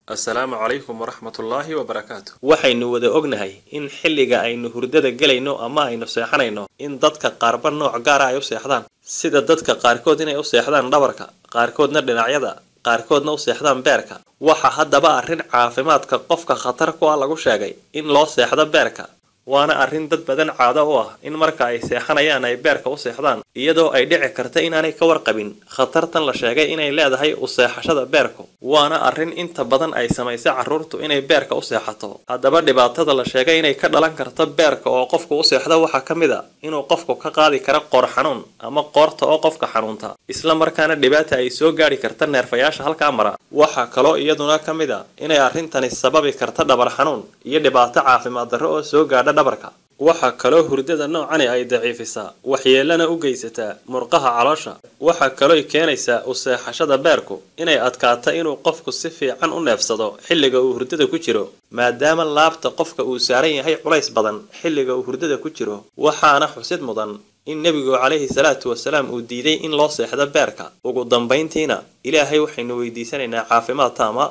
Assalaamu calaykum waraxmatullaahi wabarakaatu. Waxaynu wada ognahay in xilliga aynu hurdada gelayno ama aynu seexanayno in dadka qaarba nooc gaara ay u seexdaan, sida dadka qaarkood inay u seexdaan dhabarka, qaarkoodna dhinacyada, qaarkoodna u seexdaan beerka. Waxa haddaba arrin caafimaadka qofka khatar ku ah lagu sheegay in loo seexdo beerka, waana arrin dad badan caado u ah in marka ay seexanayaan ay beerka u seexdaan, iyadoo ay dhici karta inaanay ka warqabin khatartan la sheegay inay leedahay u seexashada beerku. Waana arrin inta badan ay samaysa carruurtu inay beerka u seexato. Haddaba dhibaatada la sheegay inay ka dhalan karto beerka oo qofku u seexdo waxaa ka mid a inuu qofku ka qaadi karo qoor xanuun ama qoorta oo qofka xanuunta, isla markaana dhibaata ay soo gaadhi karta neerfayaasha halkaa mara. Waxaa kaloo iyaduna ka mid a inay arrintani sababi karta dhabar xanuun iyo dhibaato caafimaad darro oo soo gaadha dhabarka. Waxaa kaloo hurdada noocani ay daciifisaa, waxyeelana u geysataa murqaha caloosha. Waxaa kalooy keenaysaa u seexashada beerku inay adkaato inuu qofku si fiican u neefsado xilliga uu hurdada ku jiro, maadaama laabta qofka uu saaran yahay culays badan xilliga uu hurdada ku jiro. Waxaana xusid mudan in nebigu calayhi salaatu wasalaam uu diiday in loo seexdo beerka. Ugu dambayntiina Ilaahay waxaynu weydiisanaynaa caafimaad taama.